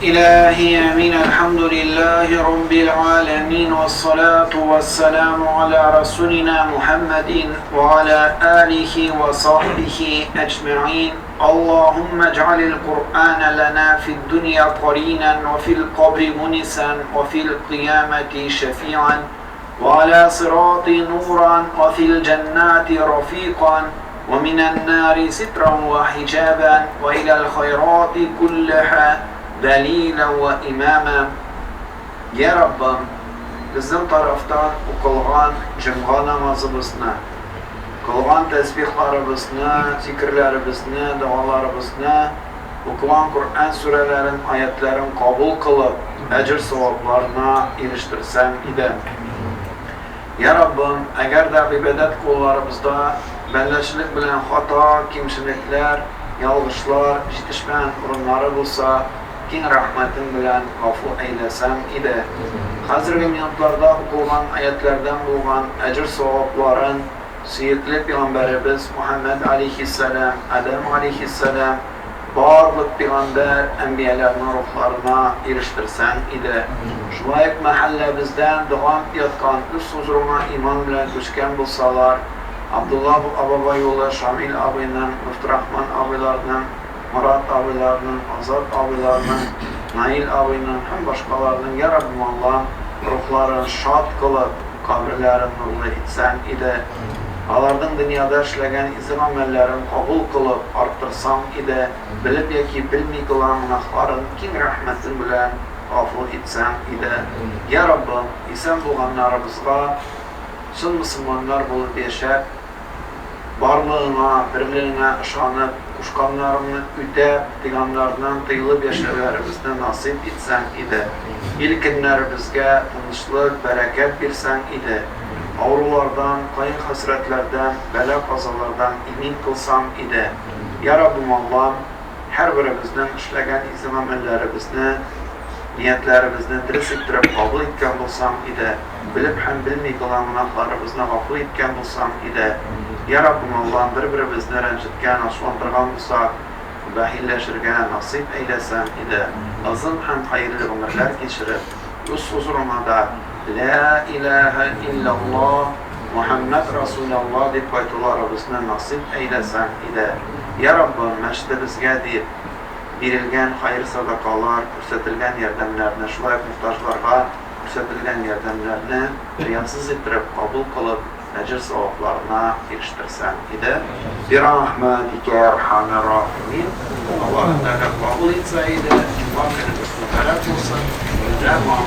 إلهي أمين الحمد لله رب العالمين والصلاة والسلام على رسولنا محمد وعلى آله وصحبه أجمعين اللهم اجعل القرآن لنا في الدنيا قرينا وفي القبر منسا وفي القيامة شفيعا وعلى صراط نورا وفي الجنات رفيقا ومن النار سترا وحجابا وإلى الخيرات كلها دليلا وإماما يا رب безнең тарафтан укылган җомга намазыбызны, кылган тәсбихларыбызны, зикерләребезне, догаларыбызны, укыган Коръән сүрәләрен, аятларын кабул кылып, әҗер-савапларына ирештерсәң иде. Я Раббым, әгәр дә гыйбадәт кылуларыбызда бәндәчелек белән хата, кимчелекләр, ялгышлар, җитешмәгән урыннары булса, киң рәхмәтең белән гафу әйләсәң иде. Хәзерге минутларда укылган аятьләрдән булган әҗер-савапларын сөекле пигамбәребез Мухәммәд алейһиссәлам, Адәм алейһиссәлам, барлык пигамбәр, әнбияләрнең рухларына ирештерсәң иде. Шулай ук мәхәлләбездән дога яткан, үз хозурыңа иман белән күчкән булсалар, Абдулла абабай улы Шамил абыйның, Мөфтирахман абыйларның, Морат абыйларның, Азат абыйларның, Наил абыйның һәм башкаларның, йа Раббым Аллам, рухларын шат кылып, каберләрен нурлы итсәң иде. Аларның дөньяда эшләгән изге гамәлләрен кабул кылып, арттырсаң иде, белеп яки белми кылган гөнаһларын киң рәхмәтең белән гафу итсәң иде. Йа Раббым, исән булганнарыбызга чын мөселманнар булып яшәп, барлыгыңа, берлегеңә ышанып, кушканнарыңны үтәп, тыйганнарыннан тыелып яшәүләребезне насыйп итсәң иде. Ил-көннәребезгә тынычлык, бәрәкәт бирсәң иде. Авырулардан, кайгы-хәсрәтләрдән, бәла-казалардан имин кылсаң иде. Я Раббым Аллам, һәрберебезнең эшләгән изге гамәлләребезне, ниятләребезне дөрес иттереп кабул иткән булсаң иде. Белеп һәм белми кылган гөнаһларыбызны гафу иткән булсаң иде. Йа Раббым Аллам, бер-беребезне рәнҗеткән, ачуландырган булсак, бәхилләшергә насыйп әйләсәң иде. Озын һәм хәерле гомерләр кичереп, үз хозурыңа да Лә иләһә илляллаһ, Мухәммәд Расуляллаһ дип кайтуларыбызны насыйп әйләсәң иде. Йа Раббым, мәчетебезгә дип бирелгән хәер-садакалар, күрсәтелгән ярдәмнәрне шулай ук мохтаҗларга Күрсәтелгән ярдәмнәрне риясыз иттереп кабул кылып, әҗер-савапларына ирештерсәң иде. Бирахмәтикә йә әрхәмәр рахимин. Аллаһы Тәгалә кабул итсә иде. Җомга көнебез мөбарәк булсын. Тәмам.